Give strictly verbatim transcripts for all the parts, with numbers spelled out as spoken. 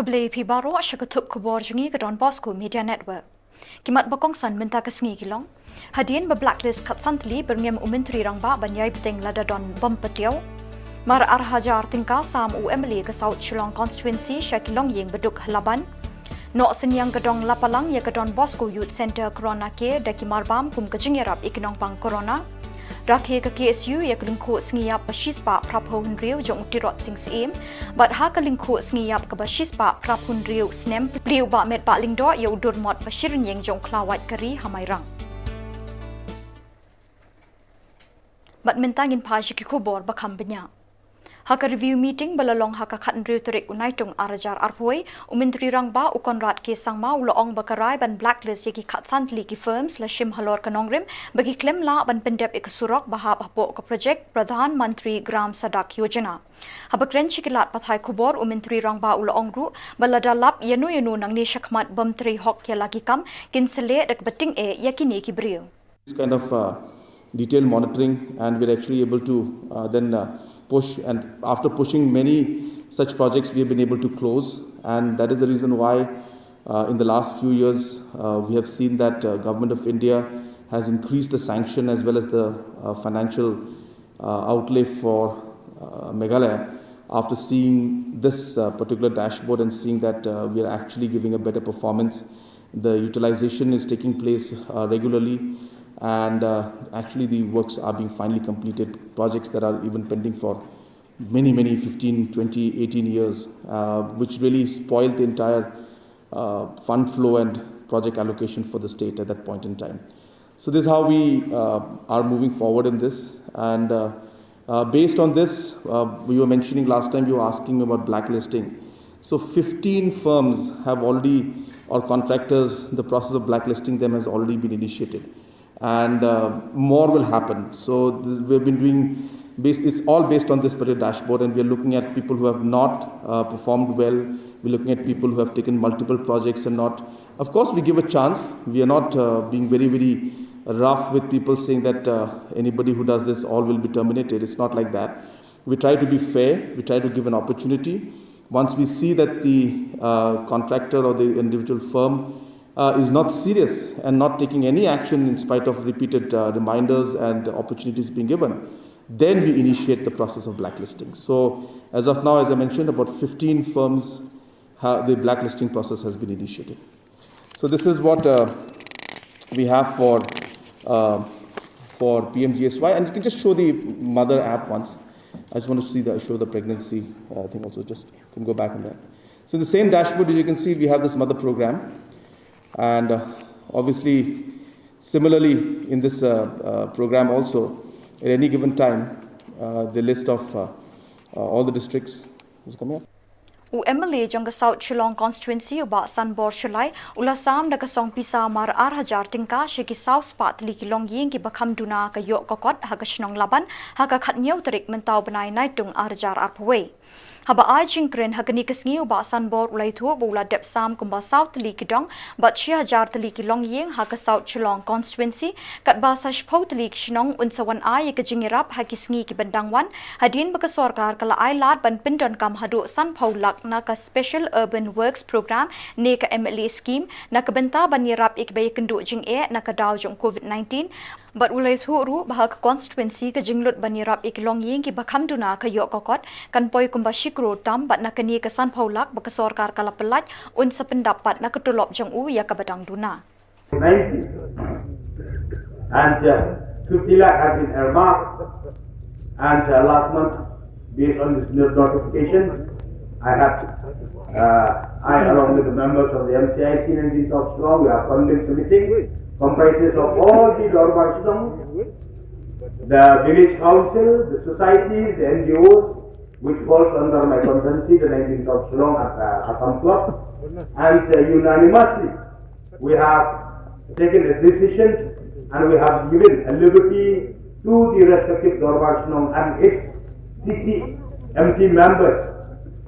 Khublei phi baroh sha ka thup khubor jong ngi ka Don Bosco Media Network. Ki mat ba kongsan mynta ka sngi ki long: hadien ba blacklist khatsan tylli, byrngem u Myntri Rangbah ban ïai bteng lada don bym patiaw. Mar ar hajar tyngka sam u M L A ka South Shillong Constituency sha ki longïing ba duk ha Laban. Noh synñiang ka dong Lapalang ïa ka Don Bosco Youth Centre Corona Care da ki marbam kum ka jingïarap ïa ki nongpang Corona. Rakhe ka K S U ïa ka lyngkhuh sngi ïap ba shispah phraphew hynriew jong u Tirot Sing Syiem. Bad ha ka lyngkhuh sngi ïap kaba shispah phraphew hynriew snem, plie u Bah Metbah Lyngdoh ïa u dur mot ba shi rynïeng jong u khlawait ka ri ha Mairang. Bad mynta ngin phai sha ki khubor ba kham bniah. Ha ka review meeting ba la long ha ka khathynriew tarik u Naitung ar hajar arphew wei, u Myntri Rangbah u Conrad K Sangma u la ong ba ka rai ban blacklist ïa ki khatsan tylli ki firms la shim halor ka nongrim ba ki khlem lah ban pyndep ïa ka surok ba hap hapoh ka project Pradhan Mantri Gram Sadak Yojana. Haba kren sha ki lad pathai khubor, u Myntri Rangbah u la ong ruh ba lada lap ïano ïano nangne shakhmat bym trei hok ïa la ki kam, kin sa leh da kaba tyngeh ïa kine ki briew. This kind of uh, detailed monitoring, and we're actually able to uh, then uh, push, and after pushing many such projects, we have been able to close, and that is the reason why uh, in the last few years uh, we have seen that uh, Government of India has increased the sanction as well as the uh, financial uh, outlay for uh, Meghalaya. After seeing this uh, particular dashboard and seeing that uh, we are actually giving a better performance, the utilization is taking place uh, regularly, and uh, actually the works are being finally completed. Projects that are even pending for many, many fifteen, twenty, eighteen years, uh, which really spoiled the entire uh, fund flow and project allocation for the state at that point in time. So this is how we uh, are moving forward in this. And uh, uh, based on this, uh, you were mentioning last time, you were asking about blacklisting. So fifteen firms have already, or contractors, the process of blacklisting them has already been initiated. And uh, more will happen. So th- we've been doing, based, it's all based on this particular dashboard, and we're looking at people who have not uh, performed well. We're looking at people who have taken multiple projects and not. Of course, we give a chance. We are not uh, being very, very rough with people saying that uh, anybody who does this, all will be terminated. It's not like that. We try to be fair. We try to give an opportunity. Once we see that the uh, contractor or the individual firm uh, is not serious and not taking any action in spite of repeated uh, reminders and opportunities being given, then we initiate the process of blacklisting. So, as of now, as I mentioned, about fifteen firms, ha- the blacklisting process has been initiated. So, this is what uh, we have for uh, for P M G S Y, and you can just show the mother app once. I just want to see the show the pregnancy uh, thing also. Just can go back on that. So in the same dashboard, as you can see, we have this mother program, and uh, obviously, similarly in this uh, uh, program also, at any given time, uh, the list of uh, uh, all the districts. Is it coming up? U M L A jong ka South Shillong Constituency u Bah Sanbor Shullai u la sam da ka song pisa mar ar hajar tyngka sha ki saw spah tylli ki longïing kiba kham duna ka ïoh ka kot ha ka shnong Laban ha ka khathynñiew tarik mynta u bnai Naitung ar hajar arphew wei. Haba ai jingkren ha kane ka sngi u Bah Sanbor u la ïathuh ba u la dep sam kumba saw tylli ki dong bad shi hajar tylli ki longïing ha ka South Shillong Constituency, katba sa shiphew tylli ki shnong un sa wan ai ïa ka jingïarap ha ki sngi kiba dang wan, hadien ba ka sorkar ka la ai lad ban pyndonkam haduh sanphew lak na ka Special Urban Works Programme ne ka M L A Scheme na ka bynta ban ïarap ïa kiba ïakynduh jingeh na ka daw jong u Covid nineteen. Bad u la ïathuh ruh ba ha ka constituency ka jinglut ban ïarap ïa ki longïing kiba kham duna ka ïoh ka kot kan poi kumba shi klur tam, bad na kane ka sanphew lak ba ka sorkar ka la pyllait un sa pyndap pat na ka tulop jong u ïa kaba dang duna. ninety. And uh, fifty lakh has been earmarked. And uh, last month, based on this notification, I have, uh, I along with the members of the M C I C nineteen South Shillong, we have convened a meeting comprises of all the Dorbar Shillong, the village council, the societies, the N G Os, which falls under my constituency, the nineteen South Shillong at uh, Assam Club, and uh, unanimously we have taken a decision and we have given a liberty to the respective Dorbar Shillong and its C C M T members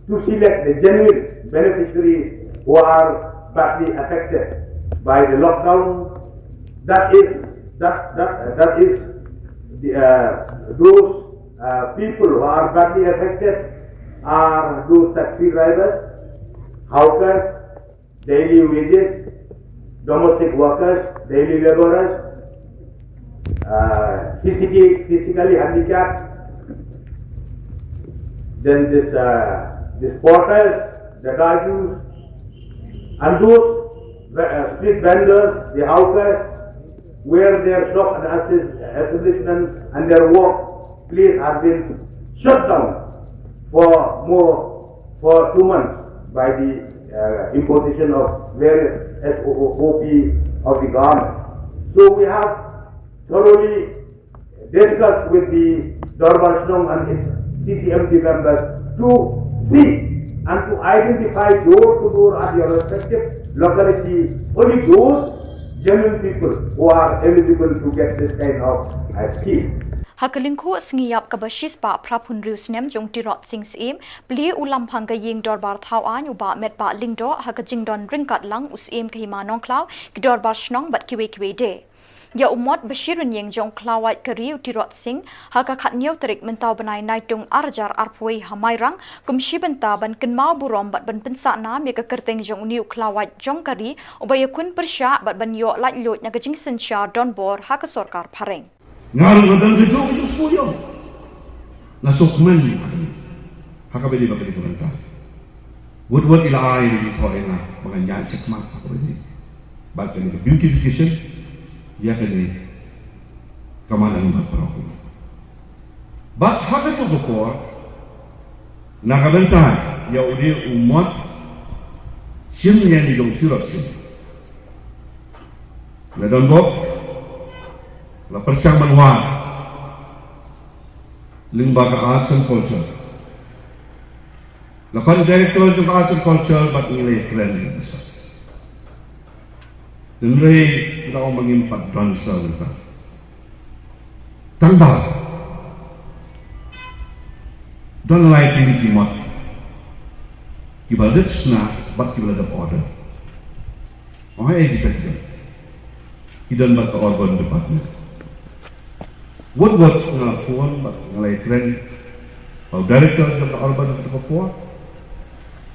to select the genuine beneficiaries who are badly affected by the lockdown. That is that that that is the, uh, those uh, people who are badly affected are those taxi drivers, hawkers, daily wages, domestic workers, daily laborers, uh, physically, physically handicapped, then this, uh, these porters, the dajus, and those uh, street vendors, the hawkers, where their shop and establishment and their work place has been shut down for more for two months by the uh, imposition of various S O O P of the government. So we have thoroughly discussed with the Dorbar Shnong and its C C M T members to see and to identify door to door at your respective locality only those genuine people who are eligible to get this kind of uh, scheme. Ha ka lyngkhuh sngi ïap kaba shispah phra phew hynriew snem jong Tirot Sing Syiem, plie u lamphang ka ïing dorbar thaw aiñ u Bah Metbah Lyngdoh ha ka jingdon ryngkat lang u Syiem ka Hima Nongkhlaw, ki dorbar shnong bad kiwei kiwei de. Ïa u mot ba shi rynïeng jong u khlawait ka ri u Tirot Sing ha ka khathynñiew tarik mynta u bnai Naitung arhajar arphew wei ha Mairang, kum shi bynta ban kynmaw burom bad ban pynsah nam ïa ka kyrteng jong une u khlawait jong ka ri uba ïakhun pyrshah bad ban ïoh laitluid na ka jingsynshar donbor ha ka sorkar phareng. Nga ruh nga don ka juh ka juh ku ïoh. Nga sngewkmen ha kaba ïadei bad kane ka bynta. Wut wut i la ai ïa ki thoh ïa nga ba ngan ïaid shakhmat ha kaba ïadei bad kane ka beautification ïa kane ka madan bad para kum. Bad ha kajuh ka por na ka bynta ïa une u mot shim ïa ni jong Tirot Sing. La don bok, la pyrshang ban wad lyngba ka arts and culture. La khot director jong ka arts and culture bad ngi la ïakren. Hynrei la ong ba ngim pat don sa mynta. Tang ba don lai tylli ki mot kiba rit shna bad kiba la dep order. Ong ha ei kita ki don. Ki don bad ka urban department. Wot wot nga la phone bad nga la ïakren bad u director jong ka urban ha kata ka por.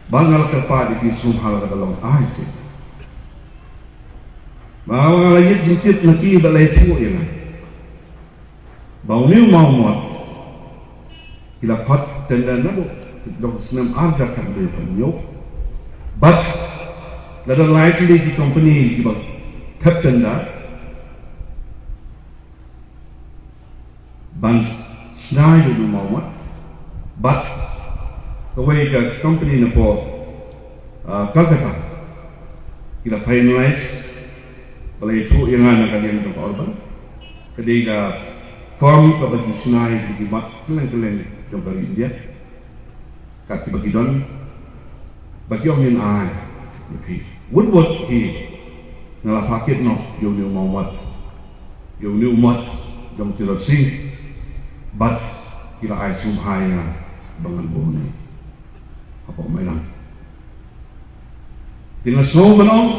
Ba nga la kyrpad ïa ki sngewbha la kata long ai seh. Ba nga la ïeit jingtip na ki bad la ïathuh ïa nga ba une u mawmot ki la khot tender naduh dong snem arhajar khatwei phew hynñiew bad la don lai tylli ki company kiba thep tender ban shna ïa une u mawmot bad kawei ka company na pdeng Kolkata ki la finalize ba la ïathuh ïa nga na ka liang jong ka urban. Ka dei ka firm kaba ju shna ïa ki mat kylleng kylleng jong ka ri India. Kat kiba ki don ba ki ong ngin ai ïa phi. Wut wut hi nga la phah kit noh ïa une u mawmot, ïa une u mot jong Tirot Sing bad ki la ai sngewbha ïa nga ba ngan buh une hapoh Mairang. Te nga sngew ban ong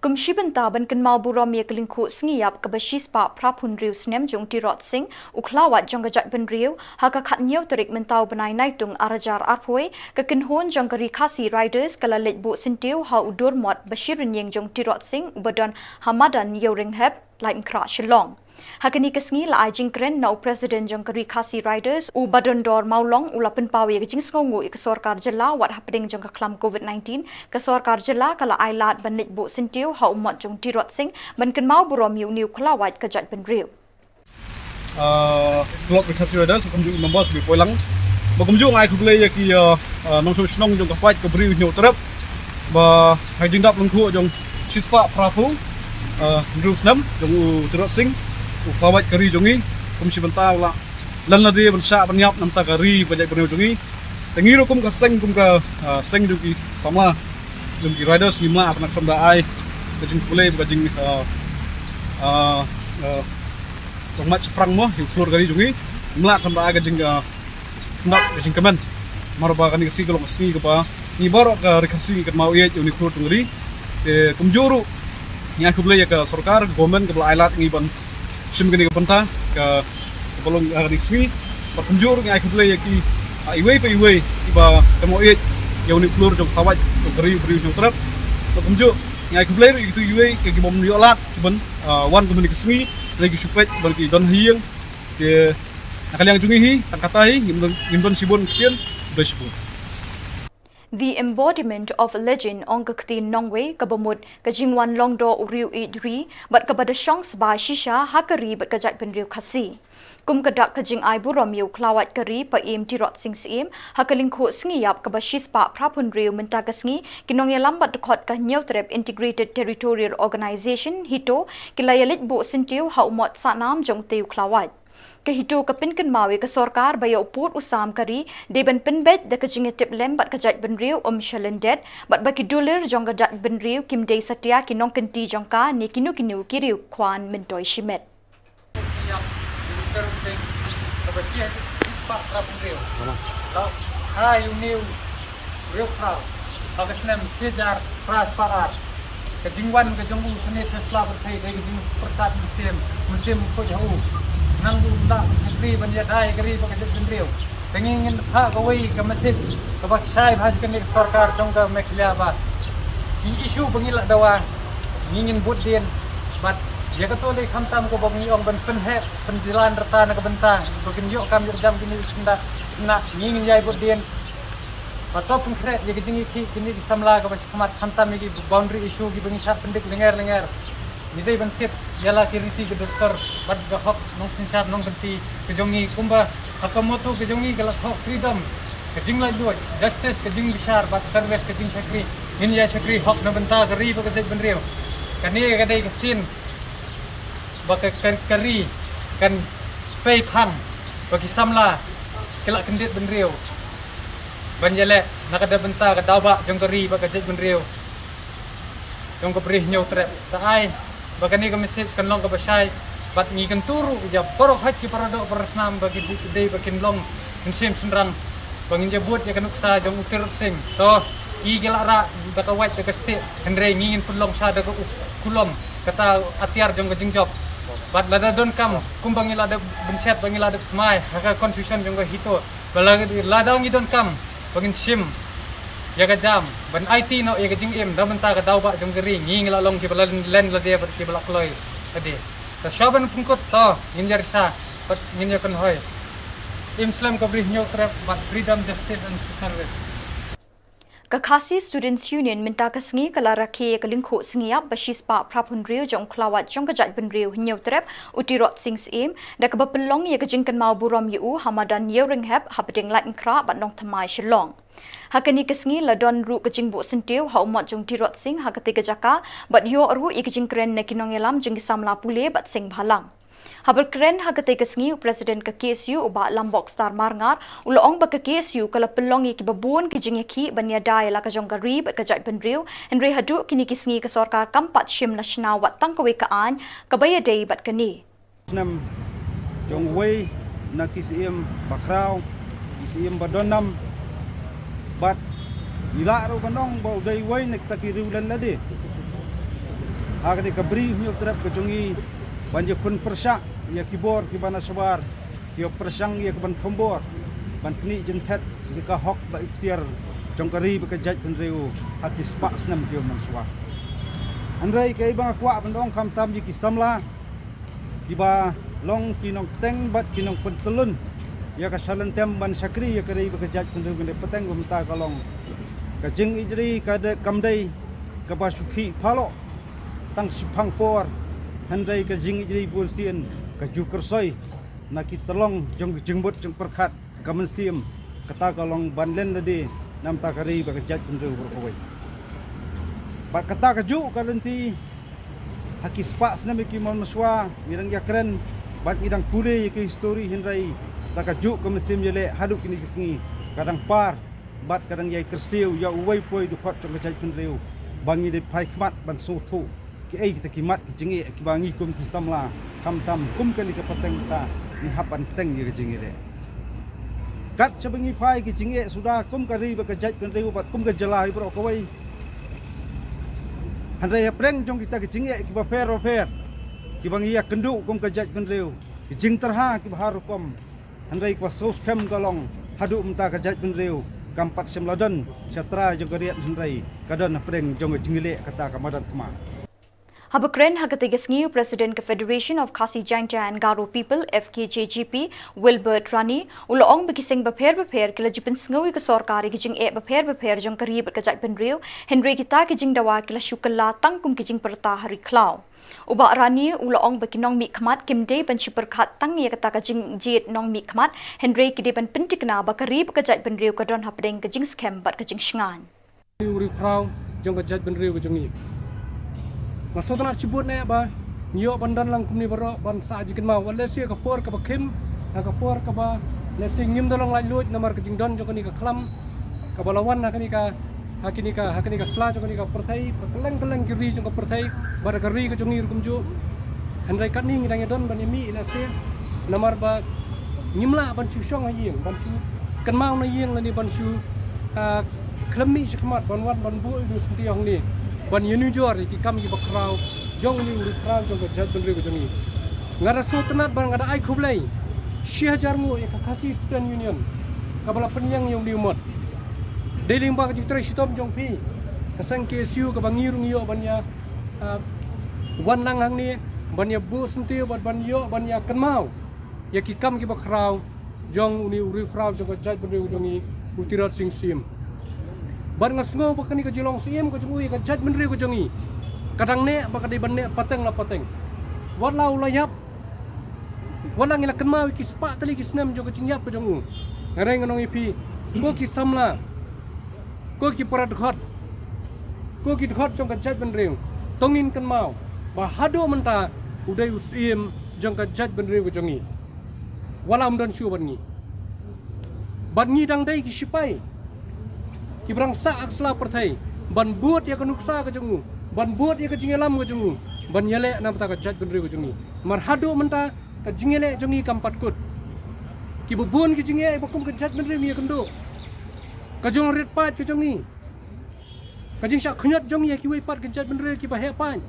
Kum shi bynta ban kynmaw burom ïa ka lyngkhuh sngi ïap kaba shispah phra phew hynriew snem jong u Tirot Sing, u khlawait jong ka jaitbynriew, ha ka khathynñiew tarik mynta u bnai Naitung arhajar arphew wei, ka kynhun jong ka Ri Khasi Riders ka la leit buh syntiew ha u dur mot ba shi rynïeng jong u Tirot Sing uba don ha madan Ïewrynghep, Laitumkhrah, Shillong. Ha kane ka sngi la ai jingkren na u President jong ka Ri Khasi Riders, u Badondor Mawlong, u la pynpaw ïa ka jingsngewnguh ïa ka sorkar jylla wat hapdeng jong ka khlam Covid nineteen, ka sorkar jylla ka la ai lad ban leit buh syntiew ha u mot jong u Tirot Sing ban kynmaw burom ïa une u khlawait ka jaitbynriew. Ah, Club Ri Khasi Riders, kumjuh members ba poi lang. Ba kumjuh nga ai khublei ïa ki, ah, ah, nongshong shnong jong ka paid ka Bri u Hynñiewtrep. Ba ha ka jingdap lyngkhuh jong shispah phra phew, ah, hynriew snem jong u Tirot Sing, u khlawait ka ri jong ngi, kum shi bynta u la len lade ban shah ban ïap na ka bynta ka ri bad ka jaitbynriew jong ngi. Te ngi ruh kum ka seng, kum ka, ah, seng jong ki samla jong ki riders ngim lah ban khlem da ai ka jingkhublei, ka jing, ah, ah, ah, jong mat shaphrang mo, ïa u khlur ka ri jong ngi. Ngim lah khlem da ai ka jing, ah, khyndap ka jingkmen. Namar ba kane ka sngi ka long ka sngi kaba ngi baroh ka Ri Khasi ngi kynmaw ïa une u khlur jong ka ri. Te kumjuh ruh ngi ai khublei ïa ka sorkar, ka government kaba la ai lad ngi ban shim kane ka bynta ka, kaba long ha kane ka sngi. Bad kumjuh ruh ngi ai khublei ïa ki, ah, iwei pa iwei kiba kynmaw ïa ïa une u klur jong ka wait jong ka ri u briew jong trep. Bad kumjuh ngi ai khublei ruh ïa kitu iwei ki bym ïoh lad ki ban wan kumne ka sngi, lei ki shu peit ban ki don ha ïing. Te na ka liang jong ngi hi tang kata hi, ngim don ngim don shibun ktien. Khublei shibun. The embodiment of a legend, ong ka ktien nongwei kaba mut ka jingwan long doh u riew ïeit ri bad kaba da shong sbai shisha ha ka ri bad ka jaitbynriew Khasi. Kum ka dak ka jingai burom ïa u khlawait ka ri Paiem Tirot Sing Syiem, ha ka lyngkhuh sngi ïap kaba shispah phraphew hynriew mynta ka sngi, ki nongïalam bad dkhot ka Hynñiewtrep Integrated Territorial Organization, HITO, ki la ïaleit buh syntiew ha u mot sahnam jong utei u khlawait. Ka HITO ka pynkynmaw ïa ka sorkar ba ïa u pud u sam ka ri dei ban pynbeit da ka jingïatiplem bad ka jaitbynriew um shalyndet, bad ba ki dulir jong ka jaitbynriew kim dei satia ki nongkynti jong ka ne kino kino ki riew khwan myntoi shimet. Ïa, Doctor Hussein, kaba shiah shispah phraphew hynriew. Lada ha ïa une u riew phra, ha ka snem shi hajar phra spah ar, ka jingwan ka jong u shane sha sla pyrthei dei ka jingpyrsad mynsiem, mynsiem khuid ha u. Nang u la shakri ban ïada ïa ka ri bad ka jaitbynriew. Te ngi ngin phah kawei ka message kaba shai bha sha kane ka sorkar jong ka Meghalaya ba ki issue ba ngi la dawa ngi ngin bud dien. Bad ïa kato dei khamtam kaba ngi ong ban pynheh pynjlan rta na ka bynta ba kin ïoh kam ïoh jam kine ki khynnah, khynnah ngi ngin ïai bud dien. Bad to pynkhreh ïa ka jingïakhih kine ki samla kaba shakhmat khamtam ïa ki boundary issue kiba ngi shah pyndik lyngngoh lyngngoh. Ngi dei ban tip ïa la ki riti ki dustur bad ka hok nongsynshar nongkynti ka jong ngi kumba ha ka motto ka jong ngi ka la thoh freedom, ka jinglaitluid, justice, ka jingbishar bad service, ka jingshakri. Ngin ïa shakri hok na bynta ka ri bad ka jaitbynriew. Kane ka dei ka sien ba ka, ka, ka ri kan pei phang ba ki samla ki la kyndit bynriew ban ïaleh na ka bynta ka daw bah jong ka ri bad ka jaitbynriew jong ka Bri Hynñiewtrep. Te ai ba kane ka message kan long kaba shai bad ngi kyntu ruh ïa baroh hait ki paradoh parasnam ba ki dei, ki dei ba kin long mynsiem shynrang ba ngin ïa bud ïa ka nuksa jong u Tirot Sing. To ki, ki la rah da ka wait da ka stieh, hynrei ngi ngin pynlong sha da ka u kulom, kata atiar jong ka jingjop. Bad lada donkam kumba ngi la dep bynshet ba ngi la dep smai ha ka constitution jong ka HITO, ba la, lada ngi donkam ba ngin shim ïa ka jam ban aiti noh ïa ka jingim da bynta ka daw bah jong ka ri, ngi ngi la long kiba la len lade bad kiba la kloi lade. Te shuwa ban pynkut to ngin ïa risa bad ngin ïa kynhoi. Im slem ka Bri Hynñiewtrep bad freedom, justice and social service. Ka Khasi Students Union mynta ka sngi ka la rakhe ïa ka lyngkhuh sngi ïap ba shispah phraphew hynriew jong u khlawait jong ka jaitbynriew Hynñiewtrep u Tirot Sing Syiem, da kaba pynlong ïa ka jingkynmaw burom ïa u ha madan Ïewrynghep hapdeng Laitumkhrah bad Nongthymmai Shillong. Ha kane ka sngi la don ruh ka jingbuh syntiew ha u mot jong u Tirot Sing ha katei ka jaka bad ïoh ruh ïa ka jingkren na ki nongïalam jong ki samla pule bad seng bhalang. Haba kren ha katei ka sngi u President ka KSU u Bah Lambok Star Marngar u la ong ba ka KSU ka la pynlong ïa kiba bun ki jingïakhih ban ïada ïa la ka jong ka ri bad ka jaitbynriew, hynrei haduh kine ki sngi ka sorkar kam pat shim la shna wat tang kawei ka aiñ kaba ïadei bad kane. Snem jong uwei na ki Syiem bakhraw, ki Syiem ba don nam, bad ngi lah ruh ban ong ba u dei uwei na kita ki riewlem lade. Ha kane ka Bri Hynñiewtrep ka jong ngi ban ïakhun pyrshah ïa ki bor kiba na shabar, ki ïa pyrshang ïa ka ban thombor ban knieh jingthet ïa ka hok bad ikhtiar jong ka ri bad ka jaitbynriew ha ki spah snem kiba mynshuwa. Hynrei kaei ba nga kwah ban ong khamtam ïa ki samla kiba long ki nongpynteng bad ki nongpyntyllun ïa ka shalynter ban shakri ïa ka ri bad ka jaitbynriew, kane pateng kumta ka long ka jingïeit ri ka dei, kam dei kaba shu khih phalok tang shiphang por, hynrei ka jingïeit ri bunsien ka ju kyrsoi na ki tyllong jong ka jingmut jingpyrkhat ka mynsiem, kata ka long ban len lade na bynta ka ri bad ka jaitbynriew baroh kawei. Bad kata kajuh ka lynti ha ki spah snem kiba mynshuwa ngi dang ïakren bad ngi dang pule ïa ki histori, hynrei kata kajuh ka mynsiem ïaleh haduh kine ki sngi ka dang par bad ka dang ïai kyrsiew ïa uwei pa uwei u dkhot jong ka jaitbynriew ba ngi dei phai khmat ban sngewthuh kiei kita ki mat ki jingeh kiba ngi kum ki samla, khamtam kum kane ka pateng kata ngi hap ban bteng ïa ka jingeh. Kat shaba ngi phai ki jingeh suda kum ka ri bad ka jaitbynriew bad kum ka jylla hi baroh kawei. Hynrei hapdeng jong kita ki jingeh kiba pher bapher kiba ngi ïakynduh kum ka jaitbynriew, ki jingtyrha kiba har rukom, hynrei kaba sngewskhem ka long haduh mynta ka jaitbynriew Kam pat shym la don sha trai jong ka riat hynrei ka don hapdeng jong ka jingïaleh kata ka madan thma. Haba kren ha katei ka sngi u President ka Federation of Khasi Jaintia and Garo People, F K J G P, Wilbert Rani, u la ong ba ki seng bapher bapher ki la ju pynsngew ïa ka sorkar ïa ki jingeh bapher bapher jong ka ri bad ka jaitbynriew, hynrei kita ki jingdawa ki la shu kylla tang kum ki jingpyrta ha ri khlaw. U Bah Rani u la ong ba ki nongmihkhmat kim dei ban shu pyrkhat tang ïa kata ka jingjied nongmihkhmat, hynrei ki dei ban pyntikna ba ka ri bad ka jaitbynriew ka don hapdeng ka jingskhem bad ka jingshngaiñ. U riewkhraw jong ka jaitbynriew ka jong ngi. Nga sngewtynnat shibun eh ba ngi ïoh ban don lang kumne baroh ban sah jingkynmaw. Wat lehse ka por kaba khim, ha ka por kaba lehse ngim da long laitluid namar ka jingdon jong kane ka khlam kaba la wan ha kane ka, ha kane ka, ha kane ka sla jong kane ka pyrthei, ba kylleng kylleng ki ri jong ka pyrthei, bad ka ri ka jong ngi ruh kumjuh. Hynrei katne ngi dang ïadon ban ïamih lehse namar ba ngim lah ban shu shong ha ïing, ban shu kynmaw na ïing lane ban shu, ah, khlem mih shakhmat ban wan ban buh ïa u syntiew hangne ban ïanujor ïa ki kam kiba khraw jong une u riewkhraw jong ka jaitbynriew ka jong ngi. Nga da sngewtynnat bad nga da ai khublei shi hajar nguh ïa ka Khasi Student Union kaba la pynïeng ïa une u mot. Dei lyngba ka jingtrei shitom jong phi ka seng K S U kaba ngi ruh ngi ïoh ban ïa, ah, wan lang hangne ban ïa buh syntiew bad ban ïoh ban ïa kynmaw ïa ki kam kiba khraw jong une u riewkhraw jong ka jaitbynriew jong ngi, u Tirot Sing Syiem. Bad nga sngew ba kane ka jinglong syiem ka jong u ïa ka jaitbynriew ka jong ngi ka dang neh ba ka dei ban neh pateng la pateng. Wat la u la ïap, wat la ngi la kynmaw ïa ki spah tylli ki snem jong ka jingïap ka jong u. Nga reng ngan ong ïa phi, ko ki samla, ko ki para dkhot, ko ki dkhot jong ka jaitbynriew, to ngin kynmaw ba haduh mynta u dei u syiem jong ka jaitbynriew ka jong ngi. Wat la um don shuh bad ngi. Bad ngi dang dei ki shipai kiba dang sah ha ka sla pyrthei ban bud ïa ka nuksa ka jong u, ban bud ïa ka jingïalam ka jong u, ban ïaleh na bynta ka jaitbynriew ka jong ngi. Namar haduh mynta ka jingïaleh jong ngi kam pat kut. Kiba bun ki jingeh ba kum ka jaitbynriew ngi ïakynduh, ka jong rit paid ka jong ngi, ka jingshah khñiot jong ngi ïa kiwei pat ki jaitbynriew kiba heh paid.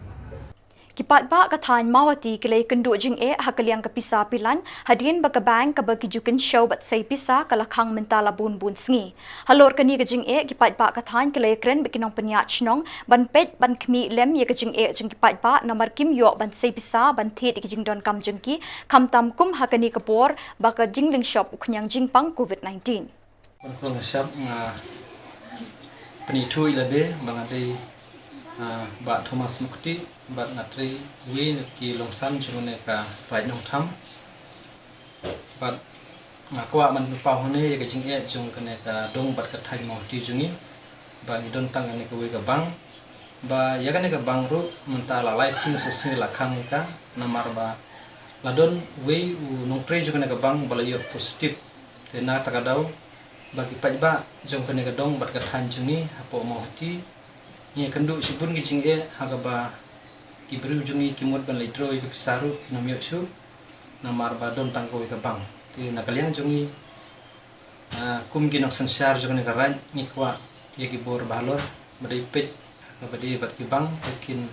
Ki paidbah ka thaiñ Mawhati ki la ïakynduh jingeh ha ka liang ka pisa pilan hadien ba ka bank kaba ki ju kynshew bad sei pisa ka la khang mynta la bun bun sngi. Halor kane ka jingeh ki paidbah ka thaiñ ki la ïakren bad ki nongpynïaid shnong ban peit ban khmih lem ïa ka jingeh jong ki paidbah namar kim ïoh ban sei pisa ban thied ïa ki jingdonkam jong ki, khamtam kum ha kane ka por ba ka jinglingshop u khñiang jingpang covid nineteen. Ban khulom shap nga pynithuh ïa lade ba nga dei, ah, Bah Thomas Mukti bad nga trei wei na ki longsan jong kane ka raid Nongtham. Bad nga kwah ban pynpaw hangne ïa ka jingeh jong kane ka dong bad ka thaiñ Mawhati jong ngi ba ngi don tang kane kawei ka bank. Ba ïa kane ka bank ruh mynta la lai sngi saw sngi la khang ïa ka namar ba la don wei u nongtrei jong kane ka bank ba la ïoh positive. Te na kata ka daw ba ki paidbah jong kane ka dong bad ka thaiñ jong ngi hapoh Mawhati ngi ïakynduh shibun ki jingeh ha kaba ki briew jong ngi ki mut ban leit draw ïa ka pisa ruh kim ïoh shuh namar ba don tang kawei ka bank. Te na ka liang jong ngi, ah, kum ki nongsynshar jong kane ka raid ngi kwah ïa ki bor ba halor ba dei peit ha kaba dei bad ki bank ba kin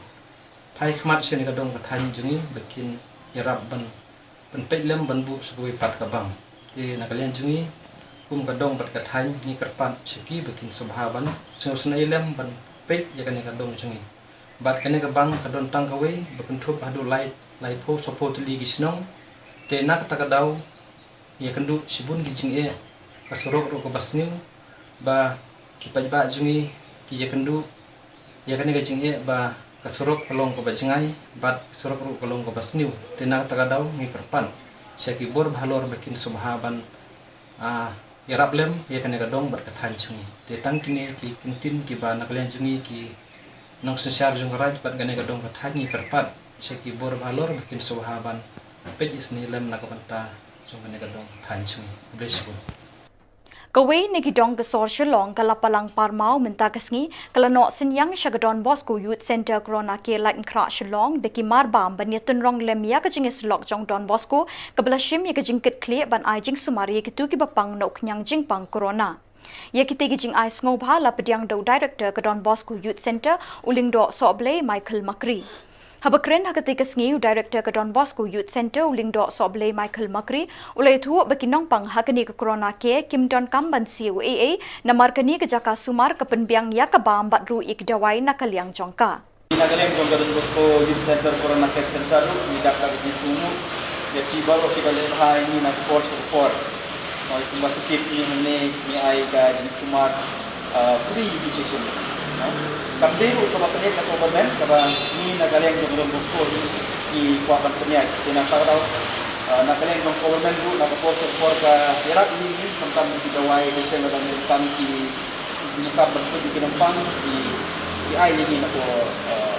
phai khmat sha kane ka dong ka thaiñ jong ngi ba kin ïarap ban pynpeit lem ban buh sha kawei pat ka bank. Te na ka liang jong ngi kum ka dong bad ka thaiñ ngi kyrpad sha ki ba kin sngewbha ban sngewsynei lem ban peit ïa kane ka dong jong ngi. Bad kane ka bank ka don tang kawei ba kynthup haduh lai, laiphew, sawphew tylli ki shnong. Te na kata ka daw ïakynduh shibun ki jingeh, ka surok ruh kaba sniew, ba ki paidbah jong ngi ki ïakynduh ïa kane ka jingeh ba ka surok ka long kaba jngai bad ka surok ruh ka long kaba sniew. Te na kata ka daw ngi kyrpad sha ki bor ba halor ba kin sngewbha ban, ah, ïarap lem ïa kane ka dong bad ka thaiñ jong ngi. Te tang kine ki kyntien kiba na ka liang jong ngi ki nongsynshar jong ka raid bad kane ka dong ka thaiñ ngi kyrpad sha ki bor ba halor ba kin sngewbha ban peit isynei lem na ka bynta jong kane ka dong ka thaiñ jong ngi. Khublei shibun. Kawei na ki dong ka sor Shillong ka Lapalang Parmaw mynta ka sngi ka la noh synñiang sha ka Don Bosco Youth Centre Corona Care Laitkynrad Shillong da ki marbam ban ïatynrong lem ïa ka jingïasyllok jong Don Bosco kaba la shim ïa ka jingkitkhlieh ban ai jingsumar ïa kito kiba pang na u khñiang jingpang Corona. Ïa kitei ki jingai sngewbha la pdiang da u Director ka Don Bosco Youth Centre, u Lyngdoh Sohblei Michael Makri. Haba kren ha katei ka sngi u Director ka Don Bosco Youth Centre u Lyngdoh Sohblei Michael Makri u la ïathuh ba ki nongpang ha kane ka Corona Care kim donkam ban siew ei ei namar kane ka jaka sumar ka pynbiang ïa ka bam bad ruh ïa ki dawai na ka liang jong ka. Na ka liang jong ka Don Bosco Youth Centre Corona Care Centre ruh ngi dap ka jingthmu ïa ki baroh kiba leh bha ïa ngi na ka por sha ka por. Kumba ki tip ngi hangne ngi ai ka jingsumar uh, free education. No? Kam dei ruh kaba kane ka government kaba ngi na ka liang jong Don Bosco hi ngi kwah ban pynïaid. Te na ka daw uh, na ka liang jong government ruh na ka por sha ka por ka ïarap ïa ngi khamtam ki dawai ki seng lada ngi kam ki ki nangkap ban pynjah ki nangpang ki ki ai ïa ngi na ka uh,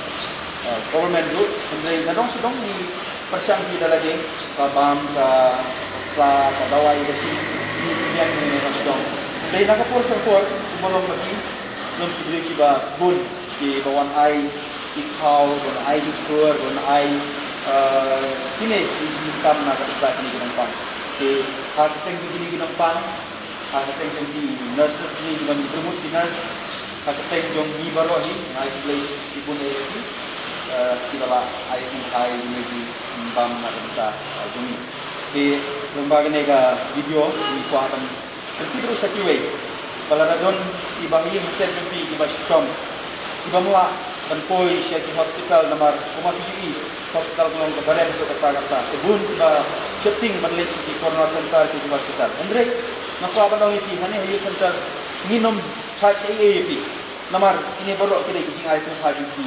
uh, government ruh. Hynrei na dong sha dong ngi pyrshang hi da lade ka bam ka sa ka dawai ka shisha ki ki biang ni na ka dong. Dei na ka por sha ka por kumba long ba ki long ki briew kiba sbun kiba wan ai ki khaw, wan ai ki khur, wan ai eh, kine ki ki kam na ka bynta kine ki nongpang. Ki ha ka teng kine ki nongpang ha ka teng jong ki nurses ni ki ban promote ki nurse ha ka teng jong ngi baroh hi ngi ai khublei shibun ïa ki eh, ki ba la ai sngewbha ïa ki bam na ka bynta eh, jong ngi. Te lyngba kane ka video ngi kwah ban pyntip ruh sha kiwei ba lada don kiba ha ïing ha sem jong phi kiba shitom kiba mlak ban poi sha ki hospital namar kumba ki ïohi hospital ka long kaba rem sha kata kata. Te bun kiba sheptieng ban leit sha ki corona center sha ki hospital. Hynrei nga kwah ban ong ïa phi hangne ha youth center ngin ym charge ei ei ïa phi. Namar kine baroh ki dei ki jingai sngewbha jong ki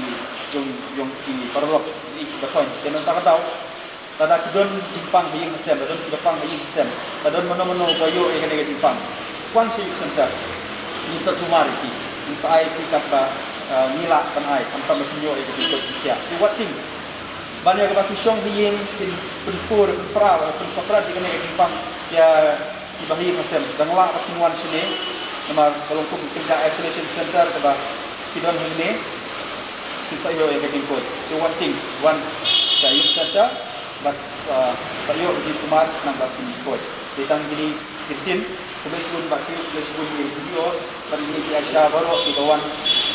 jong jong ki paralok ki ba thon. Te na kata ka daw lada ki don jingpang ha ïing ha sem, lada don kiba pang ha ïing ha sem, lada don mano mano ba ïoh ïa kane ka jingpang. Wan sha youth center. Ngin sa sumar ïa ki. Ngin sa ai ïa ki katba eh, ngi lah ban ai khamtam ba kin ïoh ïa ka jingkoit jingkhiah. Te wat tieng ban ïa kaba ki shong ha ïing kin pynpur pynpra pynsaphriang ïa kane ka jingpang ïa kiba ha ïing ha sem dang lah ba kin wan shane. Namar ka long kum ka jaka isolation center kaba ki don hangne. Kin sa ïoh ïa ka jingkoit. Te wat tieng wan sha youth center bad eh, sa ïoh ka jingsumar khnang ba kin koit. Te tang kine ki ktien. Khublei shibun Bah Tiew, khublei shibun ïa ki D O bad ïa ki A S H A baroh kiba wan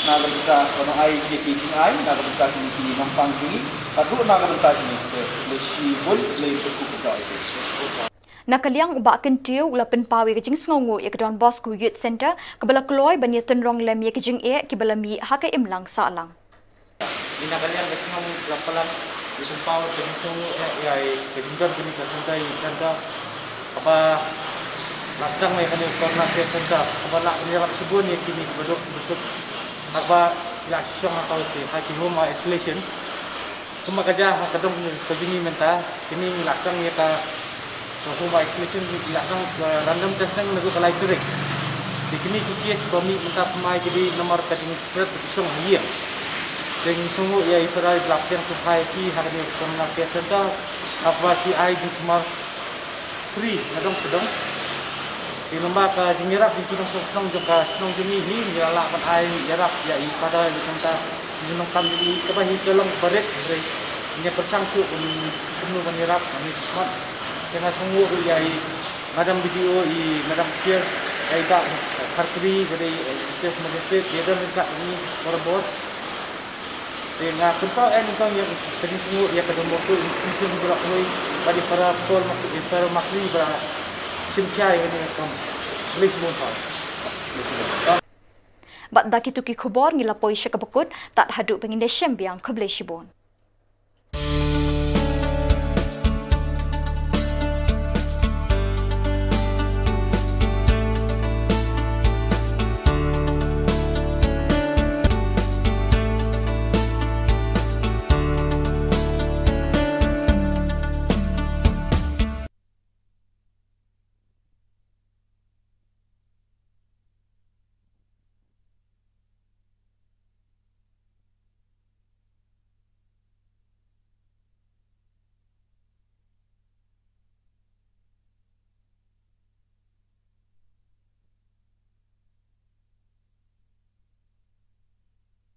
na ka bynta ban ai ïa ki jingai na ka bynta kine ki nongpang jong ngi bad ruh na ka bynta jong ngi. Khublei shibun, khublei shibun. Na ka liang u Bah Kyntiew u la pynpaw ïa ka jingsngewnguh ïa ka Don Bosco Youth Center kaba la kloi ban ïatynrong lem ïa ki jingeh kiba la mih ha ka imlang sahlang. Ïa na ka liang ka shnong Plang Palang, ïa pynpaw ka jingsngewnguh ïa, ïa, ïa ka jingdon kane ka center, ïa ka center kaba la sdang ïa kane ka corona care center kaba la pynïarap shibun ïa kine kiba duk kiba suk, kaba la shong ha ka, ha ki home isolation. Kumba ka jia ha ka dong ka jong ngi mynta, kine ngi la sdang ïa ka Ka home isolation ngi la sdang ka random testing naduh ka lai tarik. Te kine ki case ba mih mynta thymmai ki dei namar ka jingsngewsih ba ki shong ha ïing. Te ngi sngewnguh ïa i Trai ba la pdiang sngewbha ïa ki ha kane ka corona care center. Haba ki ai jingsumar free na dong sha dong. Te lyngba ka jingïarap jong ki nongshong shnong jong ka shnong jong ngi hi ngi la lah ban ai ïarap ïa i Father ïa kata. Ngi nang kam ïa i kaba hi ka long barit hynrei ngi pyrshang shuh ban kumno ban ïarap ngi smat. Te nga sngewnguh ruh ïa i Madam B D O, i Madam Chair, ïa i Bah Kharkri, ka dei i Chief Magistrate, ïa don ryngkat ngi barabor. Te nga pynpaw eh nyngkong ïa ka jingsngewnguh ïa ka Don Bosco Institution ba la pynlong bad i para Paul Mak-, i para Makri ba la shim khia ïa kane ka kam. Khublei shibun. Bad da kito ki khubor ngi la poi sha kaba kut, tad haduh ba ngin ïashem biang, khublei shibun.